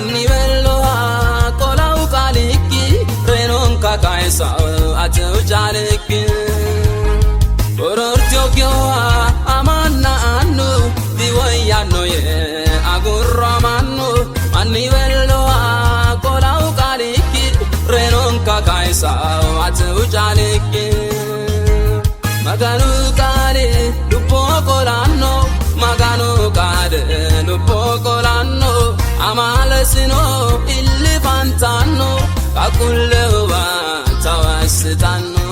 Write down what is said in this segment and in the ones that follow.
Anniweelloha qolau qaalikki reenonka kayisao atew caalikki Borortiyokkiha amanna annu diwoyyanno yee agurro mannu Anniweelloha qolau qaalikki reenonka kayisao atew caalikki Maganu qaali lubbo qolanno Maganu qaale lubbo qolanno amaalesino illifantanno qaaqquullewa tawassitanno.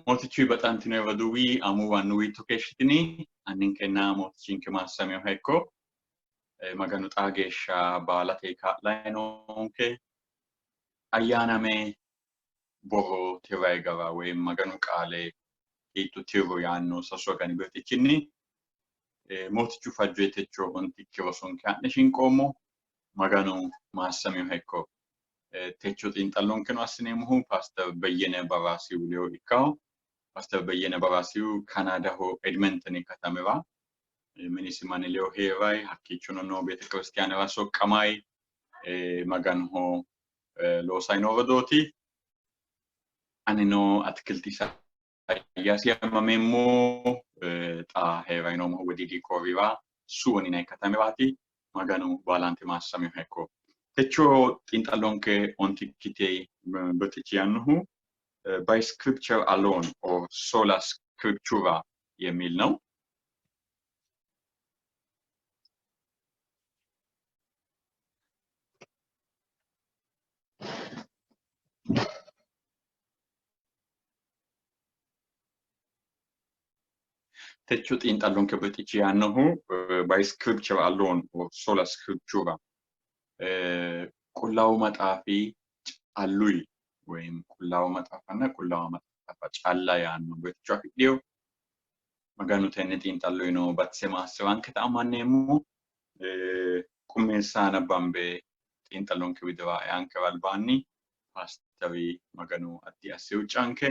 Mootichu baxantino roduuwi amuwu annuwi keeshshitini anninkenna mootichinke maassaminoha ikko. Maganu xaa geeshsha baalate kaa'layi noonke. Ayyaaname borro tirrayi gara woyi Maganu qaale hiitto tirro yaanno sasu agani birxichinni Mootichu fajjo techo ontikki rosonke ha'ne shinqoommo. Maganu maassaminoha ikko. Techo xiinxallonkeno assineemmohu Paaster Beyyene Baraasihu ledo ikkaho. Paaster Beyyene Baraasihu Kanaadaho Edmenteni katamira minisi manni ledo hee'rayi hakkiichono noo beetekiristiyaanera soqqamayi Maganoho loosayi noo rodooti. Anino Atikilti Isaayyaasi yaamameemmo xa hee'rayi noommohu Wodiidi Koorira Suwon yinanni katamiraati. Maganu baalante maassaminoha ikko. Techo xiinxallonke ontikkite birxichi yaannohu by scripture alone or sola scriptura የሚል ነው። Techo xiinxallonke birxichi yaannohu by scripture alone or sola scriptura Qullaawu Maxaafi calluyi ወይም Qullaawa Maxaafanna Qullaawa Maxaafa calla yaanno birxicho afidhino. Maganu tenne xiinxalloyino batise maassi'ranketa ammanneemmo. Qummeessa nabbambe xiinxallonke widira eankera albaanni paasteri Maganu addi asse huuccanke.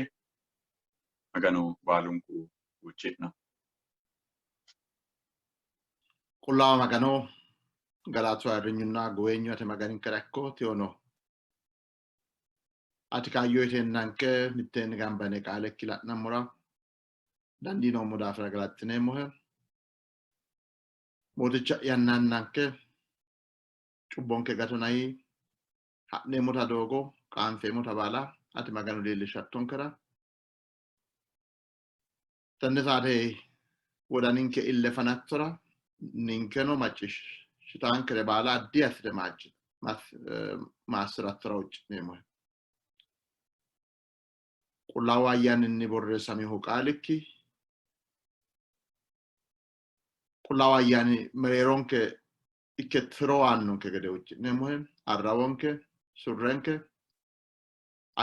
Maganu baalunku huucci'no. Qullaawa Magano, galatu ayirrinyunna guweenyu ate Maganinkera ikko, tiyono ati kaayyo uyiteennanke mitteenni gamba yine qaalekki la'nammora dandiinoommo daafira galaxxineemmohe. Mooticha yannannanke cubbonke gatona yii, ha'neemmota doogo qaanfeemmota baala ati Maganu leellishattonkera tenne saate wodaninke ille fanattora ninkeno macciishshitaankere baala addi assite maassi'rattora huucci'neemmohe. Qullaawu Ayyaaninni borreessaminohu qaalikki Qullaawu Ayyaani mereeronke ikke tiro aannonke gede huucci'neemmohe. Arrawonke, surrenke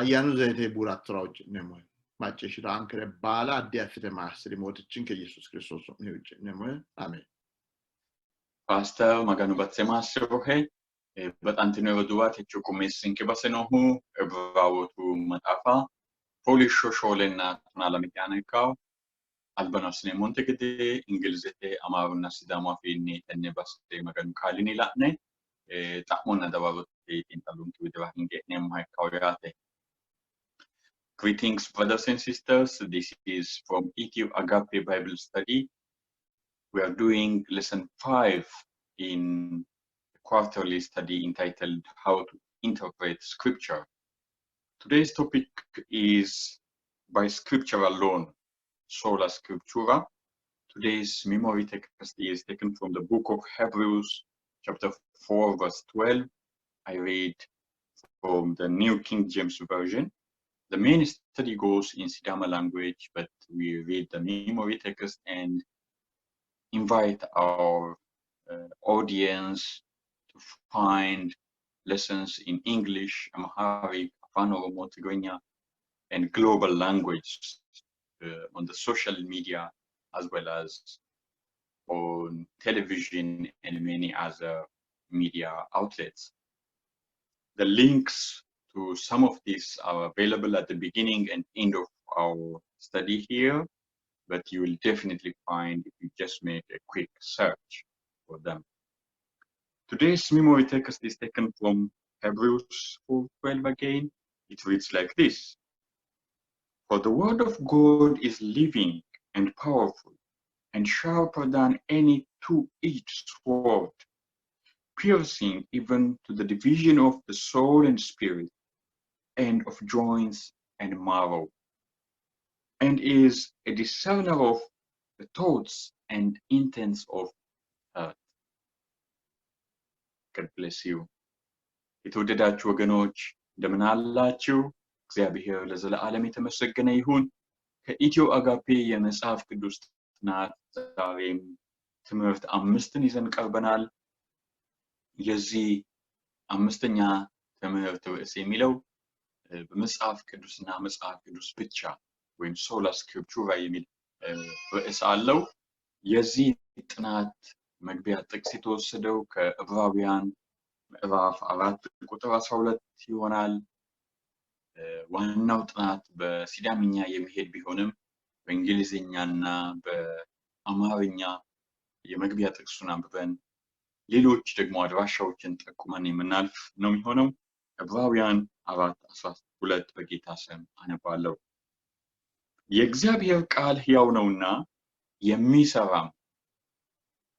ayyaanu zayite buurattora huucci'neemmohe. Macciishshitaankere baala addi assite maassi'ri Mootichinke Yesuusi Kiristoosi su'minni huucci'neemmohe. Ameen. Paaster Maganu batse maassi'rohe. Baxantino roduuwa techo qummeessinke base noohu Ibiraawootu maxaafa fooliishsho shoolenna tonaa lamete aana ikkawo. Albano assineemmonte gede Ingilizete, Amaarunna Sidaamu afiinni tenne base Maganu qaalinni la'ne xa'monna dawarote xiinxallonke widira hinge e'neemmoha ikkawo yaate. Greetings, brothers and sisters. This is from Ethio Agape Bible Study. We are doing lesson 5 in a quarterly study entitled How to Interpret Scripture. Today's topic is by Scripture alone, sola scriptura. Today's memory text is taken from the book of Hebrews, chapter 4, verse 12. I read from the New King James Version. The main study goes in Sidama language, but we read the memory text and invite our audience to find lessons in English, Amharic, Afan Oromo, Tigrinya, and global language on the social media as well as on television and many other media outlets. The links to some of these are available at the beginning and end of our study here. but you will definitely find if you just make a quick search for them. Today's memory text is taken from Hebrews 4:12 again. It reads like this: For the word of God is living and powerful, and sharper than any two-edged sword, piercing even to the division of the soul and spirit, and of joints and marrow, and is a discerner of the thoughts and intents of heart. God bless you. የተወደዳችሁ ወገኖች፣ እንደምን አላችሁ? እግዚአብሔር ለዘለዓለም የተመሰገነ ይሁን። ከኢትዮ አጋፔ የመጽሐፍ ቅዱስ ጥናት ዛሬም ትምህርት አምስትን ይዘን ቀርበናል። የዚህ አምስተኛ ትምህርት ርዕስ የሚለው በመጽሐፍ ቅዱስና መጽሐፍ ቅዱስ ብቻ ወይም sola scriptura የሚል ርዕስ አለው። የዚህ ጥናት መግቢያ ጥቅስ የተወሰደው ከዕብራውያን ምዕራፍ 4 ቁጥር 12 ይሆናል። ዋናው ጥናት በሲዳምኛ የሚሄድ ቢሆንም በእንግሊዝኛና በአማርኛ የመግቢያ ጥቅሱን አንብበን ሌሎች ደግሞ አድራሻዎችን ጠቁመን የምናልፍ ነው የሚሆነው። ዕብራውያን 4:12 በጌታ ስም አነባለሁ። የእግዚአብሔር ቃል ሕያው ነውና የሚሰራም፣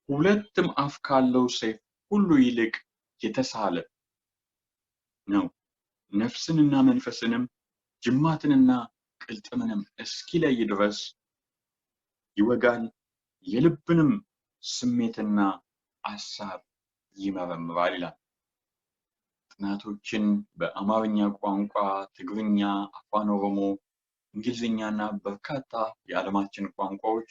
ሁለትም አፍ ካለው ሰይፍ ሁሉ ይልቅ የተሳለ ነው፣ ነፍስንና መንፈስንም ጅማትንና ቅልጥምንም እስኪለይ ድረስ ይወጋል፣ የልብንም ስሜትና አሳብ ይመረምራል ይላል። ጥናቶችን በአማርኛ ቋንቋ፣ ትግርኛ፣ አፋን ኦሮሞ፣ እንግሊዝኛ እና በርካታ የዓለማችን ቋንቋዎች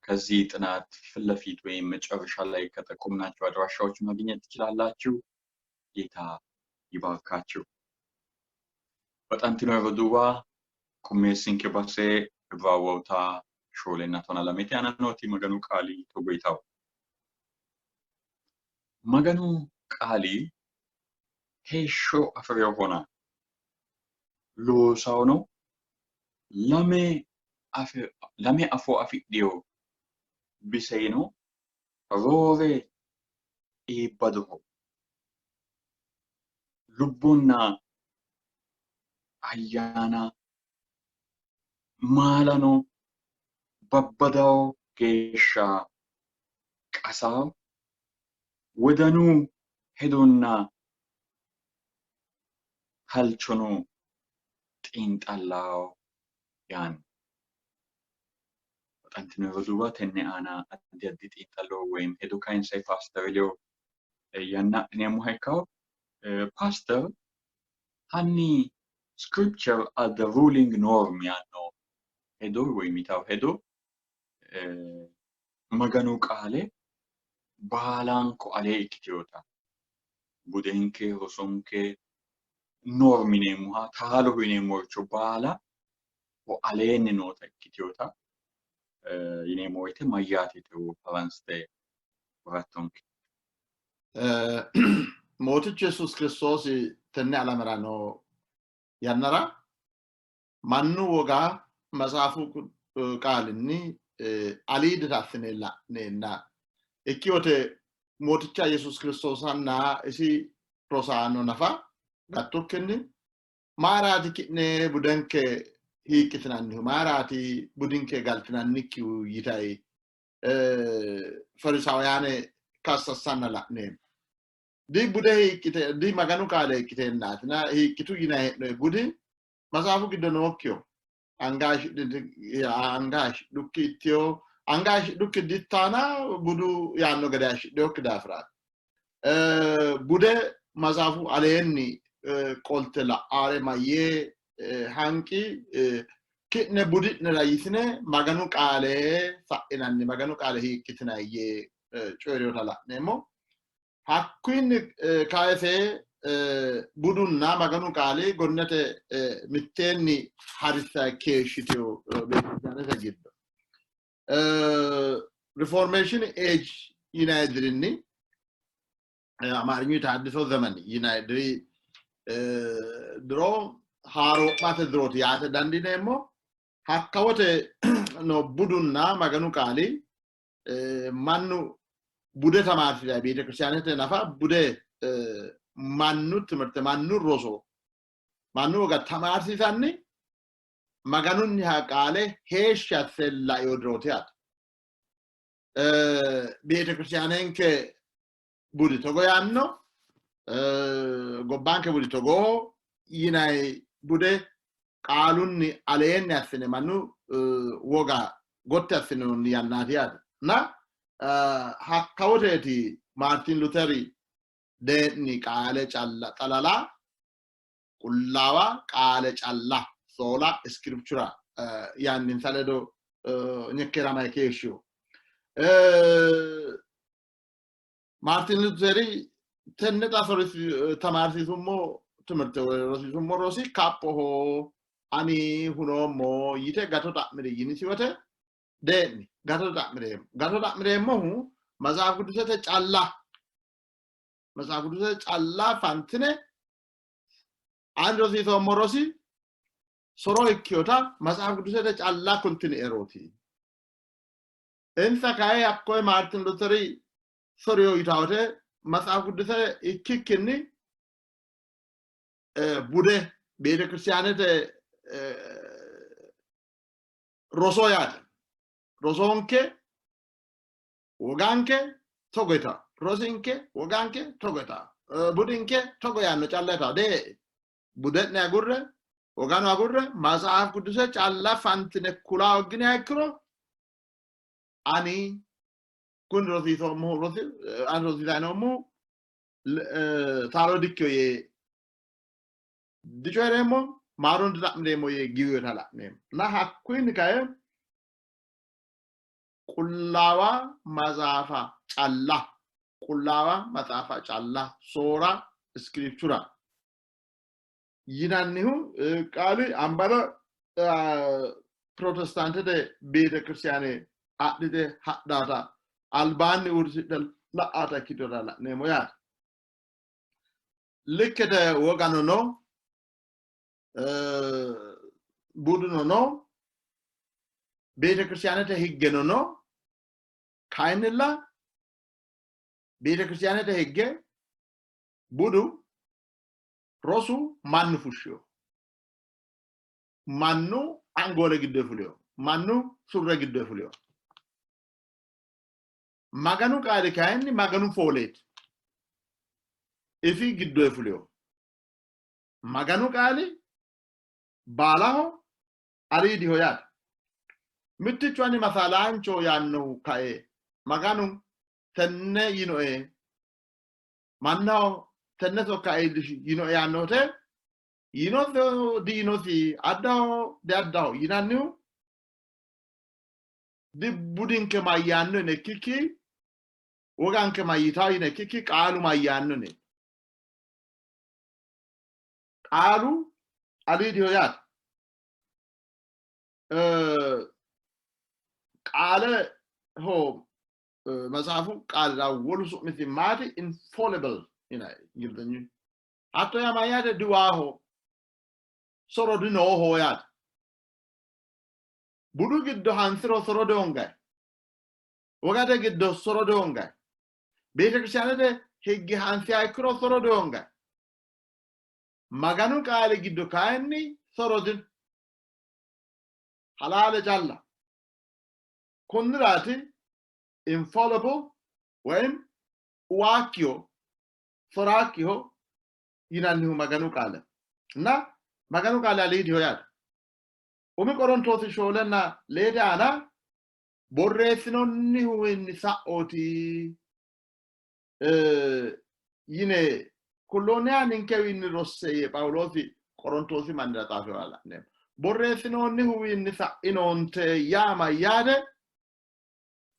ከዚህ ጥናት ፊት ለፊት ወይም መጨረሻ ላይ ከጠቆምናቸው አድራሻዎች ማግኘት ትችላላችሁ። ጌታ ይባርካችሁ። Baxantino roduuwa, qummeessinke base Ibiraawoota 4:12 aana nooti Maganu qaali togo yitawo. Maganu qaali heeshsho afi'rinohona loosawono lame afoo afidhiyo biseno roore iibbadoho, lubbonna ayyaana maalano babbadawo geeshsha qasawo, wodanu hedonna halchono xiinxallawo yaanno. Baxantino roduuwa, tenne aana addi addi xiinxallo ወይም hedo kayinse ፓስተር ledo yanna adhineemmoha ikkawo. Pastor, hanni "Scripture as the ruling norm" yaanno hedo ወይም yitawo hedo, Maganu qaale baalanko alee ikkiteyoota budenke, rosonke, norm yineemmoha, taaloho yineemmoricho baala aleenni noota ikkiteyoota yineemmo woyte mayyaate faransite worattonke? Mootichu Yesuus Kiristoosi tenne alamera noo yannara mannu woga matsaafu qaalinni aliidita assine la'neenna ikki wote Mooticha Yesuus Kiristoosanna isi rosaano nafa gattukkinni, "Maaraati ki'ne budenke hiiqqitinannihu? Maaraati budinke galtinannikkihu?" yitayi Farisaawiyaane kassassanna la'neemmo. Di bude hiiqqite, di Maganu qaale hiiqqiteennaatina hiiqqitu yinanni hee'noyi budi matsaafu giddo nookkiho. Anga hayishidhukki ittiyo, anga hayishidhukki dittaana budu yaanno gede hayishidhinokki daafiraati. Bude matsaafu aleenni qolte la'aare mayyee hanqi, "Ki'ne budi'nera yitine Maganu qaale sa'inanni, Maganu qaale hiiqqitinanni" yee coyi'rinota la'neemmo. Hakkuyinni kayise budunna Maganu qaali gonnete mitteenni harissa keeshshitino beetekiristaanete giddo. Reformation Age yinanni dirinni, Amaarinyu ተሐድሶ ዘመን yinanni diri diro haaroo'mate dirooti yaate dandiineemmo. Hakka wote no budunna Maganu qaali mannu bude tamaarsi'ra beetekiristaanete nafa bude mannu timirte mannu roso mannu woga tamaarsiisanni Maganunniha qaale heeshshi asse laino dirooti yaate. Beetekiristaanenke budi togo yaanno, gobbanke budi togoo yinanni bude qaalunni aleenni assine mannu woga gotti assinoonni yannaati yaate. Na hakka woteeti Maartin Luteri dee'ni qaale calla xalala qullaawa qaale calla soola iskiripchura yaanninsa ledo nyekkeeramay keeshshiyo. Maartin Luteri tenne xa tamaarsiisummo timirte rosiisummo rosi kaphoho ani hunoommo yite gato xa'miri yinisi wote dee'ni gato xa'mireemmo. Gato xa'mireemmohu Matsaaf Qidusete calla Matsaaf Qidusete calla fantine ani rosiisoommo rosi soro ikkinota Matsaaf Qidusete calla kultini erooti. Insa kayi hakkoye Maartin Luteri soriyo yitawote Matsaaf Qiduse ikkikkinni bude beetekiristaanete roso yaate. Rosonke woganke togo yitawo. Rosinke woganke togo yitawo. Budinke togo yaanno calla yitawo. Dee bude'ne agurre wogano agurre Matsaaf Qiduse calla fantine kula hogginiha ikkiro ani kun rosiisoommohu rosi ani rosiisanni noommohu taalo dikkiyo yee dicoyi'reemmo maarono dixa'mireemmo yee giwiyota la'neemmo. Na hakkuyinni kae Qullaawa Maxaafa calla Qullaawa Maxaafa calla soora iskiriptura yinannihu qaali ambala Protestaantete beetekiristiyaane adhite hadhata albaanni uurrisidhe la'ata ikkitora la'neemmo yaate. Likkete wogano no, buduno no, beetekiristiyaanete higgeno no, kayinnilla beetekiristiyaanete higge budu rosu mannu fushshiyo. Mannu angoole giddo fulino. Mannu surre giddo fulino. Maganu qaali kayinni Maganu fooleeti. Isi giddo fulino. Maganu qaali baalaho aliidiho yaate. Mittichu ani masaalaancho yaannohu kae Maganu tenne yinoe mannaho tenne sokka iillishi yinoe yaannote yinosi diyinosi addaho diaddaho yinannihu dibbudinke mayyaanno yine ikkikki woganke mayyitaa yine ikkikki qaalu mayyaanno yine qaalu aliidiho yaate. Qaaleho matsaafu qaalira wolu su'misi maati? Infallible yinanni Ingilizeenyu. Hatto yaa mayyaate? Diwaaho, soro dinooho yaate. Budu giddo hansiro soro dihongayi. Wogate giddo soro dihongayi. Beetekiristaanete higge hansiha ikkiro soro dihongayi. Maganu qaali giddo kayinni soro dino. Halaale calla. Konniraati infallible woyim uwaakkiho soraakkiho yinannihu Maganu qaale. Na Maganu qaale aliidiho yaate. Umi Qorontoosi shoolenna leete aana borreessinoonnihuwiinni sa'ooti yine kulloonniha ninkewiinni rosse yee Phaawuloosi Qorontoosi mannira xaafinoha la'neemmo. Borreessinoonnihuwiinni sa'inoonte yaa mayyaate?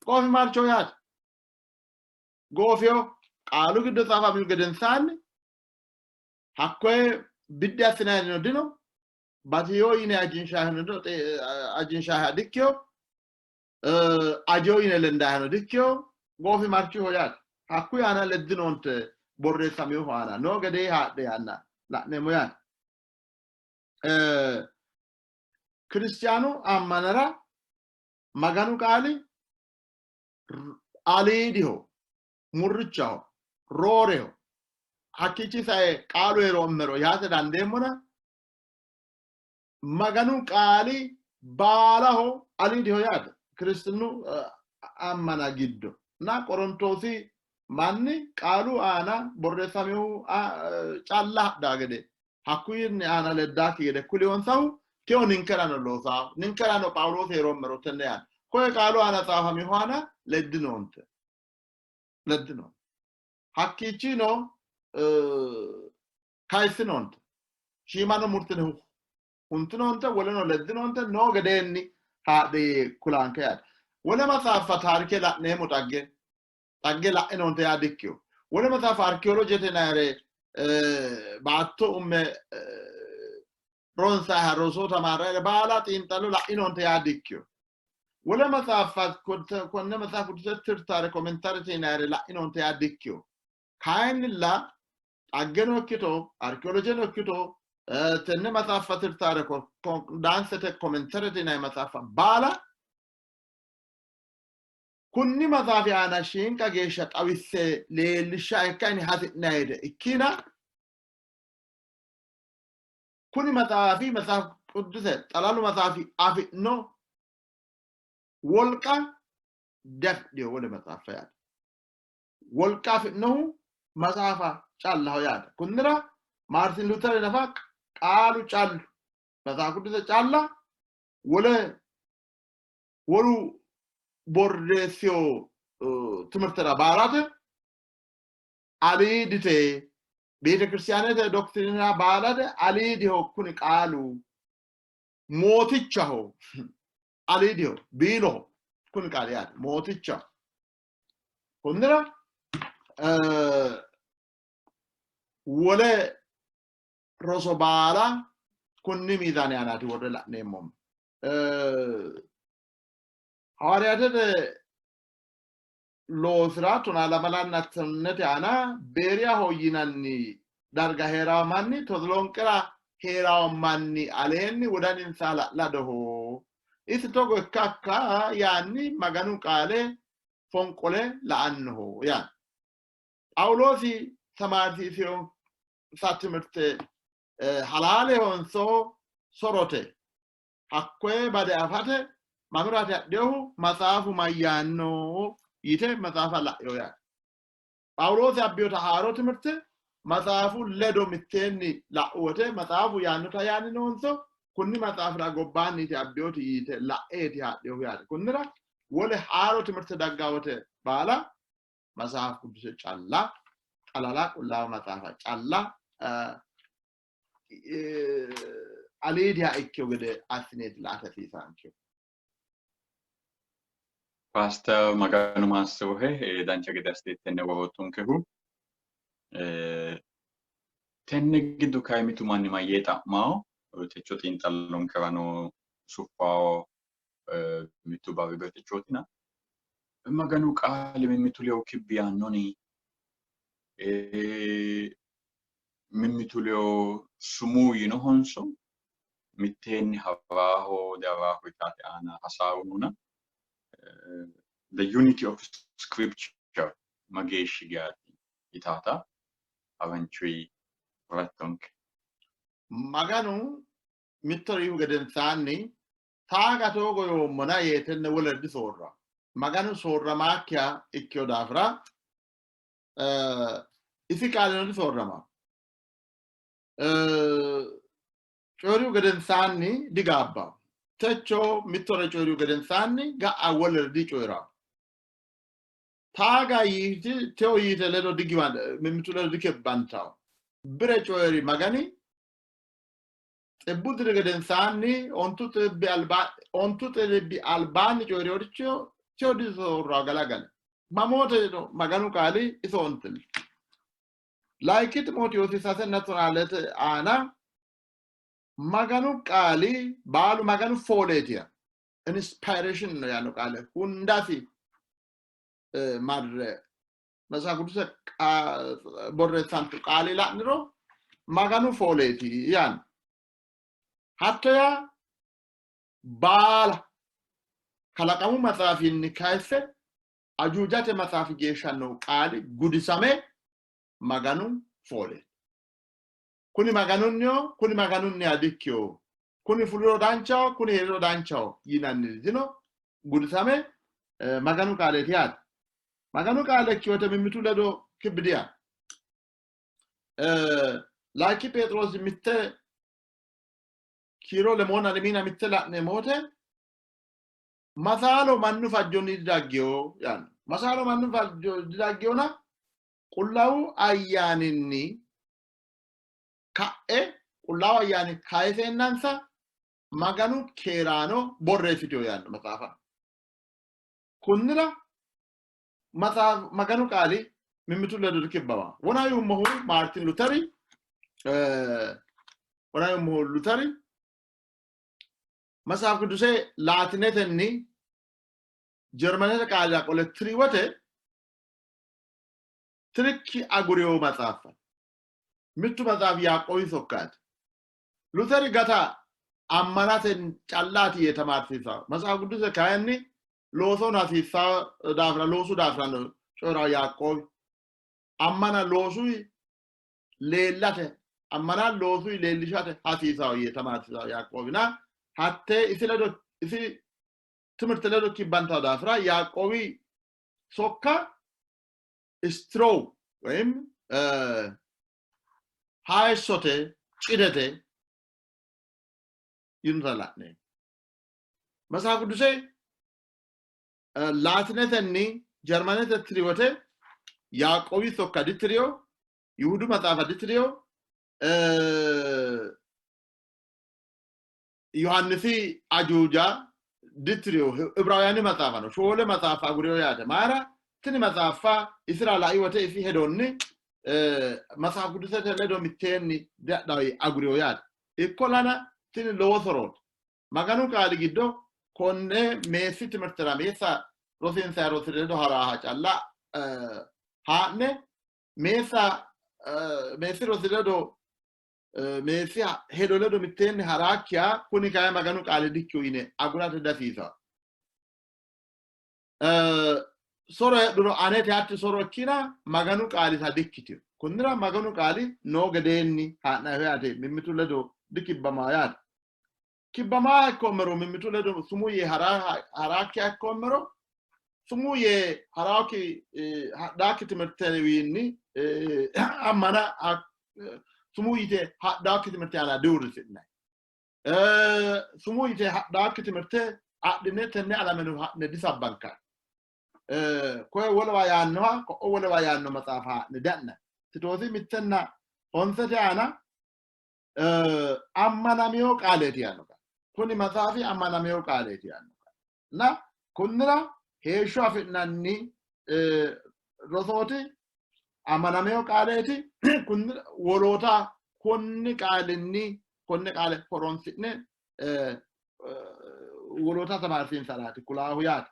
Goofimarcho yaate. Goofiyo qaalu giddo xaafamihu gedensaanni hakkoye biddi assinayirino dino, batiyo yine ajinshaahino dino, ajinshaha dikkiyo, ajo yine lendaahino dikkiyo, goofimarchiho yaate. Hakkuyi aana leddinoonte borreessaminohu aana noo gedee haadhe yaanna la'neemmo yaate. Kiristiyaanu ammanara Maganu qaali aliidiho, murrichaho, rooreho. Hakkiichi sae qaalu heeroommero yaate dandeemmona Maganu qaali baalaho aliidiho yaate Kiristinnu ammana giddo. Na Qorontoosi manni qaalu aana borreessaminohu calla hadhaa gede hakkuyinni aana leddaakki gede kuliyonsahu teyo ninkerano loosaho. Ninkerano Phaawuloosi heeroommero tenne yaanno. Koye qaalu aana xaafaminohu aana leddinoonte. Leddinoonte. Hakkiichino kayissinoonte. Shiimano murtine huntinoonte, woleno leddinoonte, noo gedeenni haadhe yee kulanke yaate. Wole maxaaffa taarike la'neemmo xagge xagge la'inoonte yaa dikkino. Wole maxaafa arkiyoolojete yinayire baatto umme ronsayiha roso tamaarrayire baala xiinxallo la'inoonte yaa dikkino. Wole maxaaffa konne maxaafa quduse tirtare komentarete yinayire la'inoonte yaa dikkino. Kayinnilla xaggeno ikkito arkiyoolojeno ikkito tenne maxaaffa tirtare daansete komentarete yinayi maxaaffa baala kunni maxaafi aana shiinqa geeshsha xawisse leellishsha ikkanni hasi'nayide ikkina kuni maxaafi maxaafu qudduse xalalu maxaafi afi'no wolqa diafidhino wole maxaaffa yaate. Wolqa afi'nohu maxaafa callaho yaate. Kunnira Maartin Luuteri nafa qaalu callu maxaafu qudduse calla wole wolu borreessiyo timirtera baalate aliidite beetekiristiyaanete doktrinera baalate aliidiho kuni qaalu mootichaho aliidiho biiloho kuni qaali yaate mootichaho konnira wole roso baala kunni miizaani aanaati worre la'neemmo. Hawaariyaatete loosira tonaa lamalanna tonnete aana Beeriyaho yinanni darga hee'rawo manni Toslonqera hee'rawo manni aleenni wodaninsa hala'ladoho. Isi togo ikkakka yaanni Maganu qaale fonqole la''annoho yaanno. Phaawuloosi tamaarsiisinonsa timirte halaalehonso sorote? Hakkoye bade afate mamiraati adhinohu maxaafu mayyaanno yite maxaafa la'ino yaate. Phaawuloosi abbinota haaro timirte maxaafu ledo mitteenni la'u wote maxaafu yaannota yaanni noonso kunni maxaafira gobbaanniiti abbinoti yite la'eeti haadhinohu yaate. Kunnira wole haaro timirte dagga wote baala Maxaafu Qudduse calla xalala Qullaawa Maxaafa calla aliidiha ikkino gede assineeti la''ate hasiisaankehu. Paaster Maganu maassi'rohe dancha gede assite tenne woroottonkehu. Tenne giddo kayi mitu manni mayyee xa'mawo techo xiinxallonkerano suffawo mittu barri birxichootina Maganu qaali mimmitu ledo kibbi yaannoni? Mimmitu ledo sumuu yiinohonso mitteenni hawaaho diawaaho yitaate aana hasaawu noona the unity of scripture mageeshshi geyaati yitaata haranchoyi qolattonke. Maganu mittore yiihu gedensaanni taaga toogo yoommona yee tenne wolere disoorra. Maganu soorramaakkiha ikkino daafira isi qaalino disoorrama. Coyi'rihu gedensaanni digaabba. Techo mittore coyi'rihu gedensaanni ga'a wolere dicoyi'ranno. Taaga yiiti teo yiite ledo digiwan mimmitu ledo dikebbantawo. Bire coyi'ri Magani xibbu diri gedensaanni ontu xibbi alba ontu xibbi albaanni coyi'rinoricho teo disoorra galagale. Mamoote Maganu qaali isoontilla. Layinki Ximootewoosi sasenna tonaalete aana Maganu qaali baalu Maganu fooleeti yaanno. Inspiration no yaanno qaale hundasi marre Matsafa Quduse borreessantu qaali la'niro Maganu fooleeti yaanno. Hatto yaa Baala kalaqamu maxaafinni kayisse ajuujate maxaafi geeshsha noo qaali gudisame Maganu fooleeti. Kuni Maganunniho, kuni Maganunniha dikkino, kuni fuliro danchaho, kuni hee'riro danchaho yinanniri dino, gudisame Maganu qaaleeti yaate. Maganu qaale ikkiwote mimmitu ledo kibbi diya. Layinki Pheexiroosi mitte kiiro lemoona lemiina mitte la'neemmo wote masaalo mannu fajjonni didaggeyo yaanno. Masaalo mannu fajjo didaggeyona Qullaawu Ayyaaninni ka'e Qullaawu Ayyaani kayiseennansa Maganu keeraano borreessitino yaanno maxaafa. Kunnira Maganu qaali mimmitu ledo dikibbama. Wona yuummohu Maartin Luteri wona yuummohu Luteri Matsaaf Qiduse Laatinetenni Jarmanete qaalira qole tiri wote tirikki aguriyo maxaaffa. Mittu maxaafi Yaaqoobi sokkaati. Luteri gata ammanate callaati yee tamaarsiisanno. Matsaaf Qiduse kayinni loosono hasiissanno daafira loosu daafira coyi'ranno Yaaqoobi. Ammana loosuyi leellate ammana loosuyi leellishate hasiisanno yee tamaarsiisanno Yaaqoobina hattee isi ledo isi timirte ledo kibbantanno daafira Yaaqoobi sokka istrow ወይም hayissote cidete yinuta la'neemmo. Matsaaf Qiduse Laatinetenni Jarmanete tiri wote Yaaqoobi sokka ditiriyo, Yihudu maxaafa ditiriyo, Yohaannisi ajuuja ditiriyo, Ibiraawuyaani maxaafa no, shoole maxaafa aguriyo yaate. Mayira? Tini maxaafa isira lai wote isi hedonni Matsaaf Qidusete ledo mitteenni diadhawi aguriyo yaate. Ikkollana tini lowo sorooti. Maganu qaali giddo konne meessi timirtera meessa rosiinsanni rosi ledo ha'raaha calla haa'ne meessa meessi rosi ledo meessi hedo ledo mitteenni ha'raakkiha kuni kayi Maganu qaali dikkino yine agurate dihasiisanno. Soro heedhuro anete hatti soro ikkina Maganu qaalita dikkitino. Kunnira Maganu qaali noo gedeenni haa'nayiho yaate mimmitu ledo dikibbamaa yaate. Kibbamaa ikkoommero mimmitu ledo sumuu yee ha'raakkiha ikkoommero sumuu yee ha'raakki hadhaakki timirtewiinni ammana sumuu yite hadhaakki timirte aana diuurrisi'nanni. Sumuu yite hadhaakki timirte adhine tenne alameno ha'ne disabbankanni. Koye wolewa yaannoha ko'o wolewa yaanno maxaafa haa'ne dia'nanni. Titoosi mittenna honsete aana ammanamino qaaleeti yaanno qaale. Kuni maxaafi ammanamino qaaleeti yaanno qaale. Na kunnira heeshsho afi'nanni rosooti ammanamino qaaleeti. Kunnira woloota konni qaalinni konne qaale horoonsi'ne woloota tamaarsiinsaraati kulaahu yaate.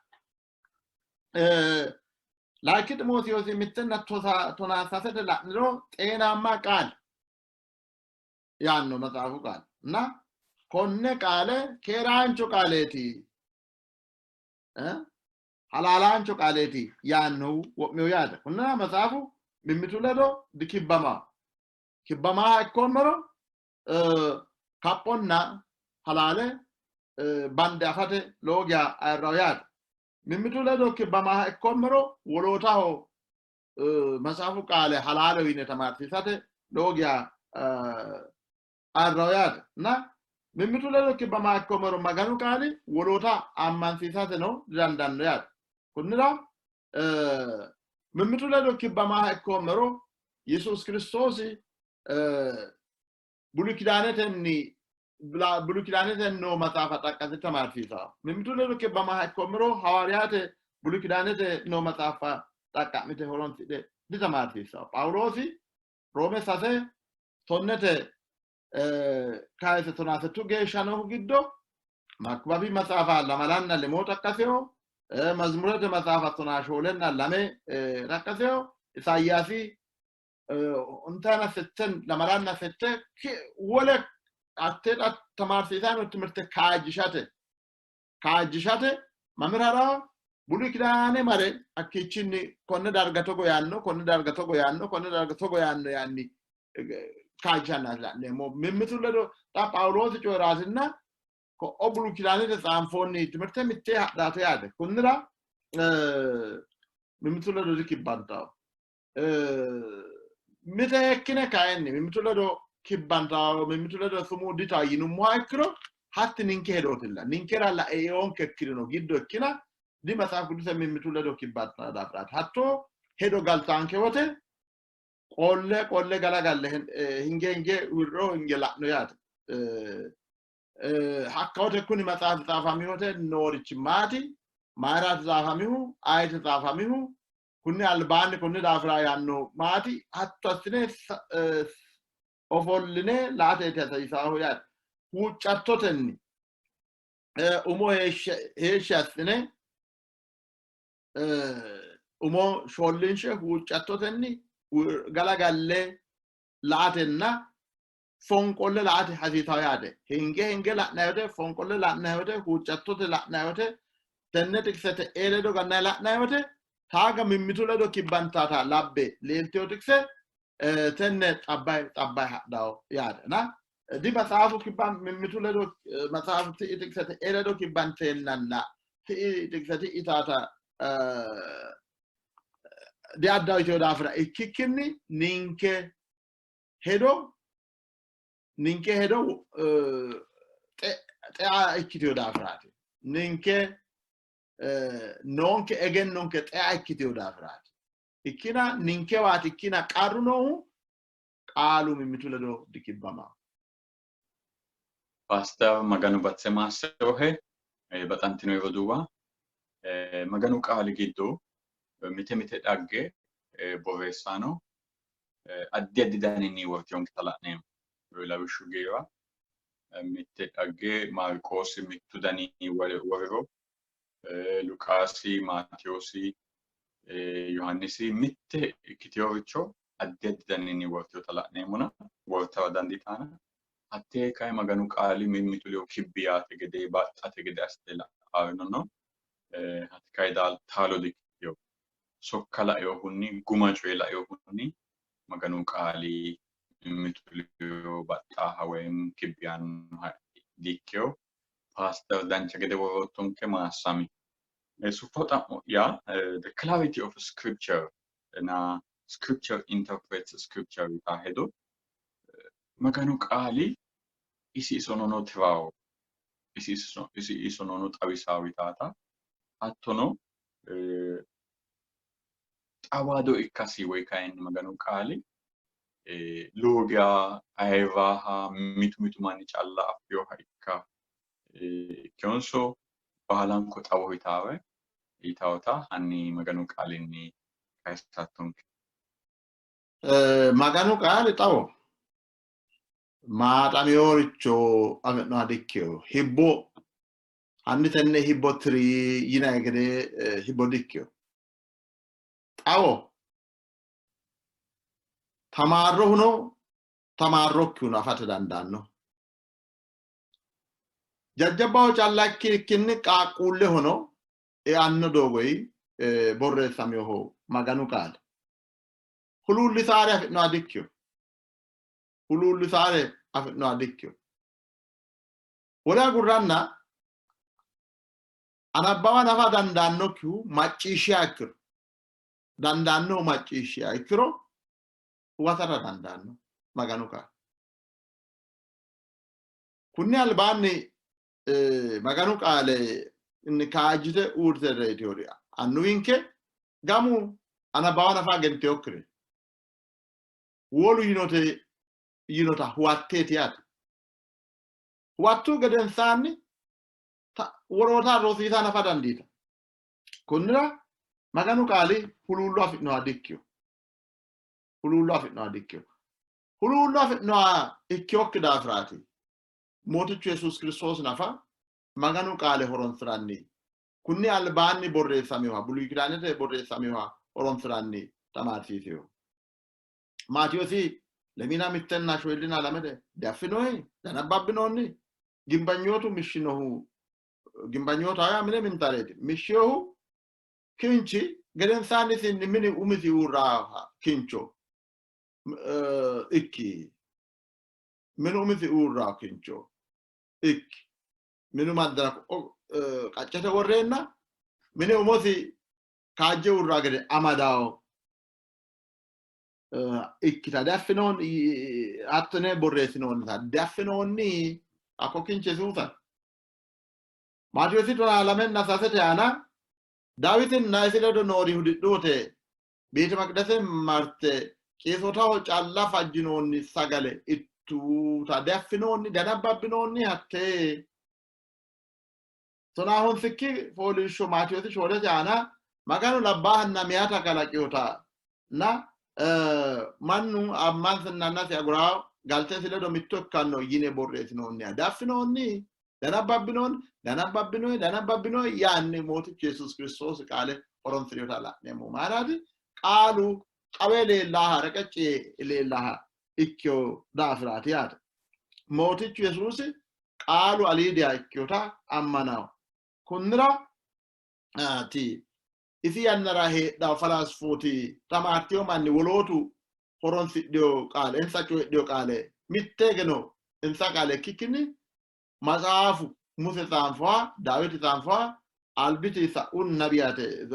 Layinki Ximootewoosi mittenna tonaa sasete la'niro xeenaamma qaale yaanno maxaafu qaale na konne qaale keeraancho qaaleeti halaalaancho qaaleeti yaannohu wo'mino yaate. Kunnira maxaafu mimmitu ledo dikibbamaho. Kibbamaha ikkoommero kaphonna halaale bande afate lowo geya ayirraho yaate. Mimmitu ledo kibbamaha ikkoommero wolootaho matsaafu qaale halaaleho yine tamaarsiisate lowo geya ayirraho yaate. Na mimmitu ledo kibbamaha ikkoommero Maganu qaali woloota ammansiisateno didandaanno yaate. Kunnira mimmitu ledo kibbamaha ikkoommero Yesuusi Kiristoosi Buluy Kidaanetenni Buluy Kidaanetenni noo maxaafa xaqqase tamaarsiisanno. Mimmitu ledo kibbamaha ikkoommero hawaariyaate Buluy Kidaanete noo maxaafa xaqqa'mite horonsidhe ditamaarsiissanno. Phaawuloosi Roome sase tonnete kayise tonaasettu geeshsha noohu giddo Makbabi maxaafa lamalanna lemoo xaqqaseho, Mazimurete maxaafa tonaa shoolenna lame xaqqaseho, Isayaasi ontaana setten lamalanna sette wole hattee tamaarsiisaano timirte kaajjishate Kaajjishate mamira ha'rawo? Buluy Kidaane mare hakkiichinni konne darga togo yaanno, konne darga togo yaanno, konne darga togo yaanno yaanni kaajjishanna la'neemmo. Mimmitu ledo xa Phaawuloosi coyi'raatinna ko'o Buluy Kidaanete tsaanfoonni timirte mittee hadhaate yaate. Kunnira mimmitu ledo dikibbantawo. Miteekkine kayinni mimmitu ledo kibbantawo, mimmitu ledo sumuu ditawo yinummoha ikkiro hatti ninke hedootilla. Ninkera laeonke ikkirino giddo ikkina di Maxaafu Qidduuse mimmitu ledo kibbantawo daafiraati. Hattoo hedo galtaanke wote qolle qolle galagalle hinge hinge wirro hinge la'no yaate. Hakka wote kuni maxaafi xaafami wote noorichi maati? Mayiraati xaafamihu? Ayeti xaafamihu? Kunni albaanni kunni daafira yaanno maati? Hatto assine ofolline laateeti hasiisaahu yaate. Huuccattotenni umo heeshshi assine umo shoollinshe huuccattotenni galagalle laatenna fonqolle la''ate hasiisawo yaate. Hinge hinge la'nanni wote, fonqolle la'nanni wote, huuccattote la'nanni wote, tenne xiqise te'ee ledo gannanni la'nanni wote, taaga mimmitu ledo kibbantaata labbe leeltino xiqise tenne xabbayi xabbayi hadhawo yaate. Na di maxaafu kibban mimmitu ledo maxaafu ti'i xiqise te'ee ledo kibbanteennanna ti'i xiqise ti'i taata diaddawo yitino daafira ikkikkinni ninke hedo ninke hedo xea ikkitino daafiraati. Ninke noonke egennonke xea ikkitino daafiraati. Ikkina ninkewaati ikkina qarru noohu qaalu mimmitu ledo dikibbama. Paaster Maganu batse maassi'rohe baxantino roduuwa Maganu qaali giddo mite mite dhagge borreessaano addi addi daninni wortinonketa la'neemmo. Lawishshu geera mitte dhagge Maarqoosi mittu dani woriro, Luqaasi, Maatewoosi, Yohaannisi mitte ikkitinoricho addi addi daninni wortinota la'neemmona wortara dandiitanna hattee kayi Maganu qaali mimmitu ledo kibbi yaate gede baxxate gede assite la'arino no. Hatti kayi taalo dikkitino. Sokka lainohunni guma coye lainohunni Maganu qaali mimmitu ledo baxxaaha woyim kibbi yaannoha dikkino. Paaster dancha gede woroottonke maassami. Sufo xa'mo'ya the clarity of scripture na scripture interprets scripture yitaa hedo Maganu qaali isi isonono tirawo isi isonono xawisawo yitaata hattono xawado ikkasi woy kayinni Maganu qaali lowo geya ayirraha mitu mitu manni calla affinoha ikka ikkeyonso baalanko xawoho yitaawe yitaawota hanni Maganu qaalinni kayisattonke. Maganu qaali xawo maaxameworicho afi'noha dikkino. Hibbo hanni tenne hibbo tiri yinanni gede hibbo dikkino. Xawo tamaarrohuno tamaarrokkihuno afate dandaanno. Jajjabbaho calla ikkikkinni qaaqquullehono eanno doogoyi borreessaminoho Maganu qaali. Huluullisaare afi'noha dikkino. Huluullisaare afi'noha dikkino. Wole agurranna anabbawa nafa dandaannokkihu macciishshiha ikkiro, dandaannohu macciishshiha ikkiro huwatara dandaanno Maganu qaale. Kunni albaanni Maganu qaale kaajjite uurrite reyitiwori annuwinke gamu anabbawa nafa egentinokkire wolu yinote yinota huwatteeti yaate. Huwattu gedensaanni woloota rosiisa nafa dandiita. Kunnira Maganu qaali huluullo afi'noha dikkino. Huluullo afi'noha dikkino. Huluullo afi'noha ikkinokki daafiraati Mootichu Yesuusi Kiristoosi nafa Maganu qaale horonsi'ranni kunni albaanni borreessaminoha Buluy Kidaanete borreessaminoha horonsi'ranni tamaarsiisino. Maatiyoosi lemiina mittenna shoyillina lamete diaffinoonni? Danabbabbinoonni? Gimbanyootu mishshinohu Gimbanyootaho yaa mine mintareeti. Mishshinohu kinchi gedensaanni isinni mini umisi uurraaha kincho ikki. Minu umisi uurraa kincho ikki. Minu maddara qaccete worreenna mine umosi kaajje uurraa gede amadawo ikkita diaffinoonni, hattone borreessinoonnita diaffinoonni. Hakko kinchi Yesuusa. Maatiyoosi 23-3 aana Daawitinna isi ledo noori hudidhu wote beete maqidase marte qeesootaho calla fajjinoonni sagale ittuta diaffinoonni, dianabbabbinoonni? Hattee 59 fooliishsho Maatiyoosi 4 aana Maganu labbaahanna meyata kalaqinotanna mannu ammansinna annasi agura galtesi ledo mitto ikkanno yine borreessinoonniha diaffinoonni? Danabbabbinoonni? Danabbabbinoonni? Danabbabbinoonni? Yaanni Mootichu Yesuusi Kiristoosi qaale horonsi'rinota la'neemmo. Mayiraati? Qaalu xawe leellaaha reqecci leellaaha ikkino daafiraati yaate. Mootichu Yesuusi qaalu aliidiha ikkinota ammananno. Kunnira ti isi yannara heedhanno falaasfooti tamaartino manni wolootu horonsidhino qaale, insa coyidhino qaale mitteegeno insa qaale ikkikkinni matsaafu Muse tsaanfoha, Daawiti tsaanfoha, albiti sa'u nabiyate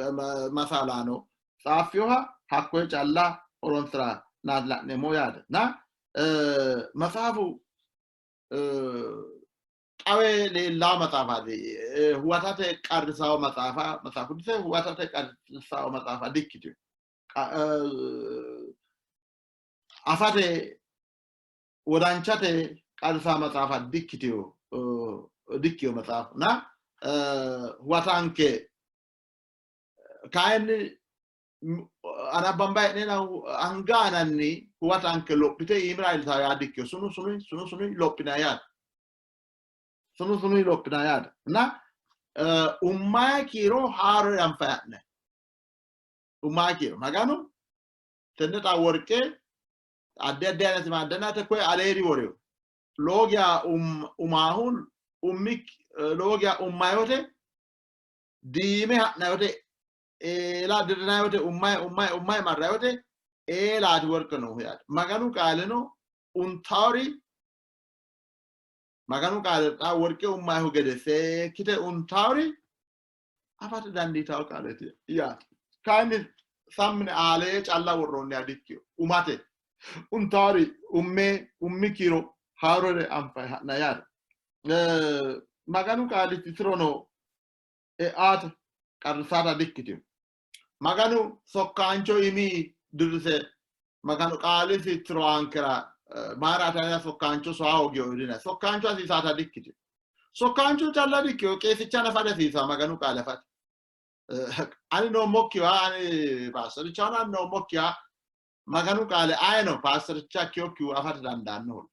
masaalaano tsaaffinoha hakkoye calla horonsira naati la'neemmo yaate. Na matsaafu xawe leellaa maxaafaati. Huwatate qarrisawo maxaafa, Matsaafu Qiduse huwatate qarrisawo maxaafa dikkitino. Afate wodanchate qarrisawo maxaafa dikkitino, dikkino maxaafu. Na huwatanke kayinni anabbamba hee'neenna anga aananni huwatanke lophite iimira iillitawo yaa dikkino. Sunu sunu sunu sunu lophinanni yaate. Sunu sunu lophinanni yaate. Na ummayi kiiro haarore anfayi ha'nanni. Ummayi kiiro Maganu tenne xa worqe addi addi ayinati maaddanate koye aleeri woreyo. Lowo geya umaahu ummik lowo geya ummayote diime ha'nayote eela dirrinayote ummayi ummayi ummayi marrayote eelaati worqe noohu yaate. Maganu qaaleno untaori Maganu qaale xa worqe ummayihu gede seekkite untaori afate dandiitawo qaaleeti yaate. Kayinni sammine aalee calla worroonniha dikkino. Umate untaori umme ummi kiiro haarore anfayi ha'na yaate. Maganu qaali tirono eate qarrisata dikkitino. Maganu sokkaancho iimi dirrise Maganu qaalisi tiro aankera mayiraati anera sokkaancho soa hoogino yinanni. Sokkaancho hasiisaata dikkitino. Sokkaancho calla dikkino, qeesicha nafa dihasiisaa Maganu qaale afate. Ani noommokkiwa, ani paasterichaho, ani noommokkiwa Maganu qaale ayino paastericha ikkiyokkihu afate dandaannohu.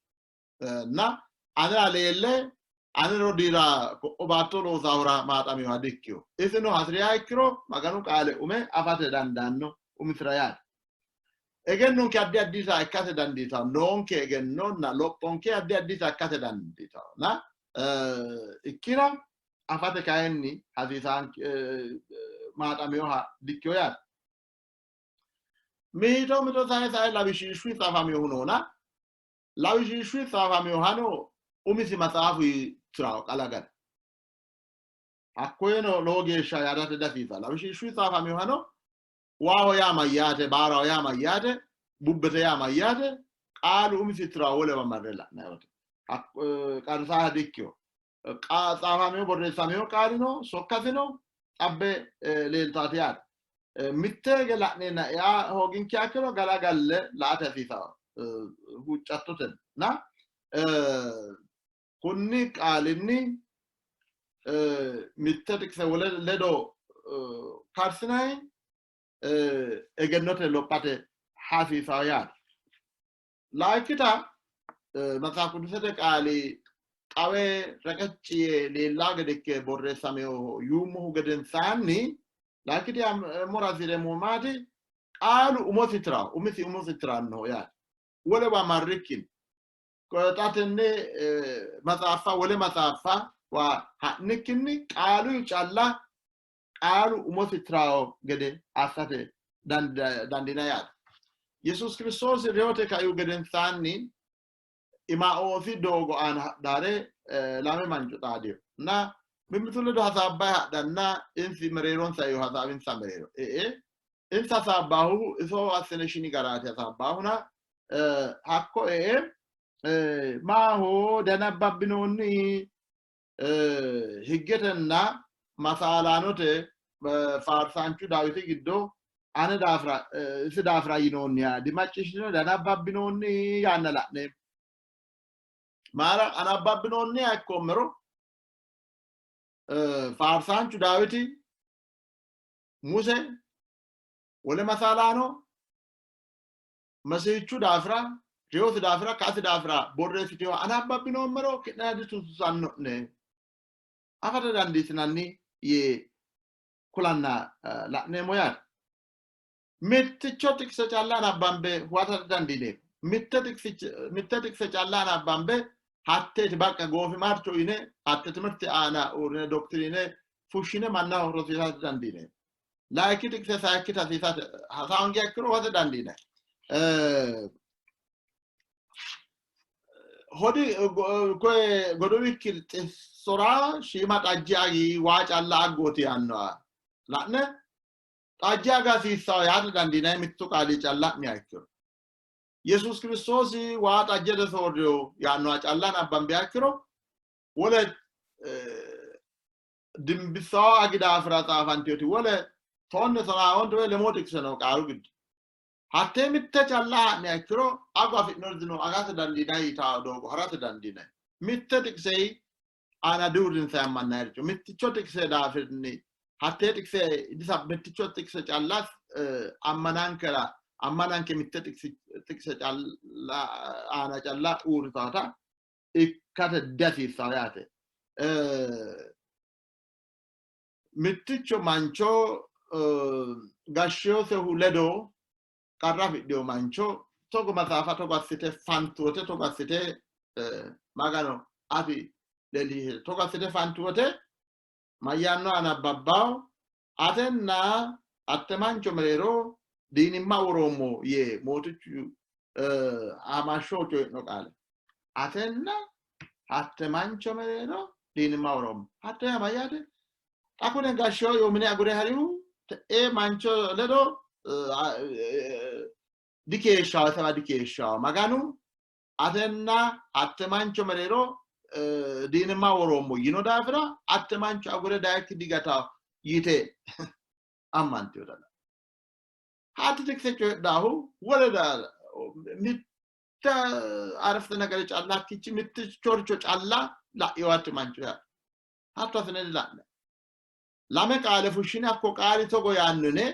Na anera leelle ane rodiira ko'o baatto loosaahura maaxaminoha dikkino. Isino hasi'riha ikkiro Maganu qaale ume afate dandaanno umisira yaate. Egennonke addi addita ikkate dandiitanno. Noonke egennonna lophonke addi addita ikkate dandiitanno. Na ikkina afate kayinni hasiisaanke maaxaminoha dikkino yaate. Mito mito sae sae lawishshiishshu tsaafaminohu noona lawishshiishshu tsaafaminohano umisi maxaafu tirawo qalagale. Hakkoyeno lowo geeshsha yaadate dihasiisanno. Lawishshiishshu tsaafaminohano waaho yaa mayyaate, baaraho yaa mayyaate, bubbete yaa mayyaate, qaalu umisi tirawo wolewa marre la'nanni wote qarrisaaha dikkino. Tsaafamino borreessamino qaalino sokkasino xabbe leeltaate yaate. Mitte hige la'neenna ea hooginkeha ikkiro galagalle la''ate hasiisanno huuccattotenni. Na kunni qaalinni mitte xiqise wole ledo karsinanni egennote lophate hasiisanno yaate. Layikkita Maxaaf Qidusete qaali xawe reqecci yee leellaa gede ikke borreessaminoho yuummohu gedensaanni, layikkiti ammora hasi'reemmohu maati? Qaalu umosi tiraho, umisi umosi tirannoho yaate. Wolewa marrikkinni. Xa tenne maxaaffa wole maxaaffa wa ha'nikkinni qaalu calla qaalu umosi tirawo gede assate dandiinanni yaate. Yesuus Kiristoosi reyote kaihu gedensaanni Imaoosi doogo aana hadhaare lame mancho xaadino. Na mimmitu ledo hasaabbayi hadhanna insi mereeronsa eo hasaawinsa mereero e'e insa hasaabbahu iso assine shini garaati hasaabbaahuna hakko e'e maaho danabbabbinoonni higgetenna masaalaanote faarsaanchu Daawiti giddo ane daafira isi daafira yinoonniha dimacciishshitino danabbabbinoonni yaanna la'neemmo. Maara anabbabbinoonniha ikkoommero faarsaanchu Daawiti Muse wole masaalaano Mesihichu daafira reyosi daafira kaasi daafira borreessitinoha anabbabbinoommero ki'nera ditusisanno'ne afate dandiitinanni yee kulanna la'neemmo yaate. Mitticho xiqise calla nabbambe huwata dandiineemmo. Mitte xiqise calla nabbambe hatteeti baqqa goofimarcho yine hatte timirte aana uurrine doktiriine fushshine mannaho rosiisate dandiineemmo. Layinki xiqise sayikkita hasiisate hasaangiha ikkiro huwata dandiinanni. Hodi koye godowikki xissora shiima xajje agi waa calla aggooti yaannoha la'ne xajje aga hasiissawo yaate dandiinanni mittu qaali calla la'niha ikkiro. Yesuus Kiristoosi waa xajjete soorriyo yaannoha calla nabbambiha ikkiro wole dimbissawo agi daafira xaafantiyoti wole tonne tonaa onte woy lemoo xiqise no qaalu giddo. Hattee mitte calla haa'niha ikkiro ago afi'nori dino agate dandiinanni yitaa doogo harate dandiinanni. Mitte xiqisei aana diuurrinsanni ammannayiricho mitticho xiqise daafirinni hattee xiqise disa mitticho xiqise calla ammanankera ammananke mitte xiqise calla aana calla uurritawota ikkate dihasiissawo yaate. Mitticho mancho gashshiyosehu ledo qarra afidhino mancho togo maxaafa togo assite fantu wote togo assite Magano afi leellishe togo assite fantu wote mayyaanno anabbabbawo atenna atte mancho mereero diinimma woroommo yee mootichu hamashsho coyi'no qaale atenna hatte mancho mereero diinimma woroommo. Hatto yaa mayyaate? Xa kune gashshewo yoo mine agure harihu te'ee mancho ledo dikeeshshawo, isewa dikeeshshawo. Maganu atenna hatte mancho mereero diinimma woroommo yino daafira hatte mancho agure dayikki digatawo yite ammantiyo daga. Hatti xiqise coyidhaahu wole mitte arifte nagare calla hakkichi mittichoricho calla la'ino hatti mancho yaate. Hatto assine dila'ne. Lame qaale fushshine hakko qaali togo yaanno yine